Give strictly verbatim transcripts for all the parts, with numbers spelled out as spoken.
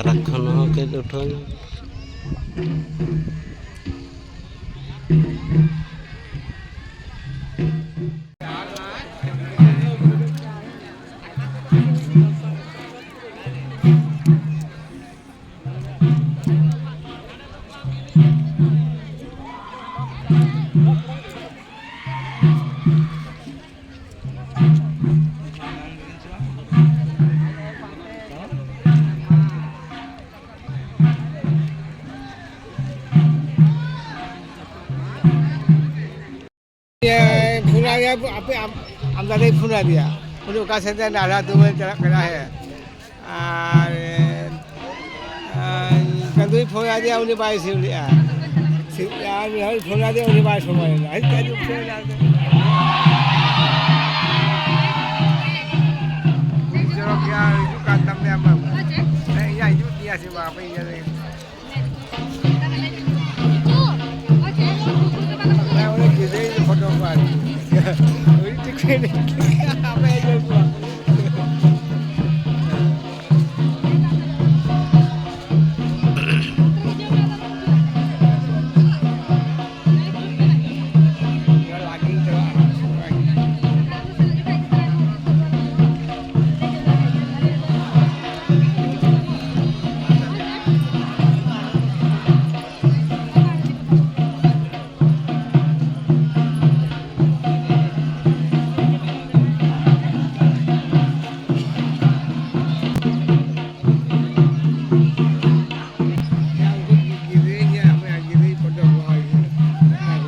ᱨᱟᱠᱷᱟᱱ ᱦᱚᱸ ᱠᱟᱹᱡ ᱩᱴᱷᱟᱹᱣ ᱧᱚᱜ᱾ ᱯᱷᱳᱱ ᱟᱫᱮᱭᱟ, ᱟᱯᱮ ᱟᱢ-, ᱟᱢᱫᱟ ᱨᱮᱭ ᱯᱷᱳᱱ ᱟᱫᱮᱭᱟ, ᱩᱱᱤ ᱚᱠᱟ ᱥᱮᱫ ᱨᱮ ᱱᱟᱞᱦᱟ ᱛᱩᱢᱟᱹᱞ ᱪᱟᱞᱟᱜ ᱠᱟᱱᱟ, ᱦᱮᱸ᱾ ᱟᱨ, ᱟᱨ ᱪᱟᱸᱫᱩᱭ ᱯᱷᱳᱱ ᱟᱫᱮᱭᱟ, ᱩᱱᱤ ᱵᱟᱭ ᱨᱤᱥᱤᱵᱷ ᱞᱮᱫᱼᱟ᱾ ᱥᱤ-, ᱟᱨ ᱢᱤᱫ ᱦᱚᱲ ᱯᱷᱳᱱ ᱟᱫᱮᱭᱟ, ᱩᱱᱤ ᱵᱟᱭ ᱥᱚᱢᱚᱭ ᱞᱮᱫᱟ᱾ ᱦᱮᱡ ᱠᱟᱛᱮ ᱯᱷᱳᱱ ᱟᱫᱮ᱾ ᱪᱚᱨᱚᱠ ᱜᱮᱭᱟ, ᱦᱤᱡᱩᱜ ᱠᱟᱱ ᱛᱟᱢ ᱜᱮᱭᱟ ᱵᱟᱹᱵᱩ᱾ ᱦᱮᱸ, ᱤᱧᱟᱹᱜ ᱦᱤᱡᱩᱜ ᱛᱤᱧᱟ ᱥᱮ ᱵᱟᱝ, ᱦᱟᱯᱮ ᱤᱧ ᱧᱮᱞ ᱞᱮᱜᱮ᱾ ᱦᱮᱸ, ᱚᱱᱮ ᱜᱤᱫᱽᱨᱟᱹ ᱯᱷᱳᱴᱳ ᱠᱚ ᱟᱨᱠᱤ᱾ ᱩᱱᱤ ᱴᱷᱤᱠ ᱠᱚ ᱮᱱᱮᱡ ᱠᱮᱫᱟ᱾ ᱟᱯᱮ ᱧᱮᱞ ᱠᱚᱣᱟ᱾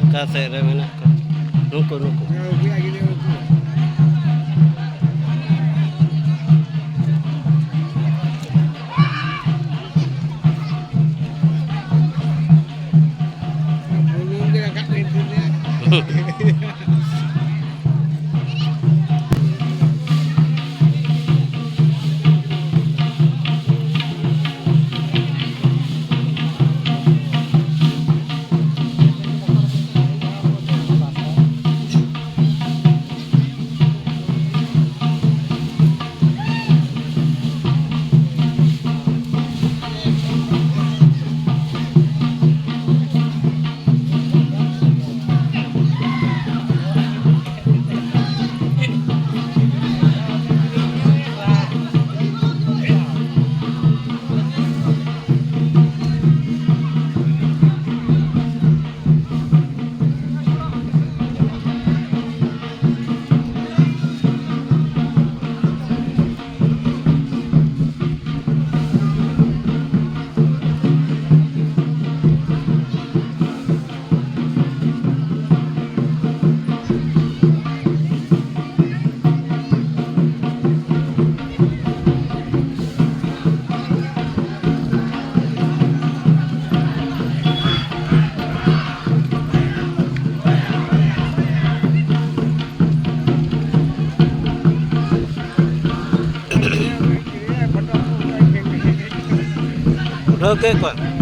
ᱚᱠᱟ ᱥᱮᱫ ᱨᱮ ᱢᱮᱱᱟᱜ ᱠᱚᱣᱟ? ᱱᱩᱠᱩ, ᱱᱩᱠᱩ᱾ ᱵᱩᱞᱩᱝ ᱜᱮ ᱨᱟᱠᱟᱵ ᱞᱮᱱ ᱛᱤᱧᱟ᱾ ᱴᱷᱤᱠᱟᱹ ᱠᱚᱣᱟ᱾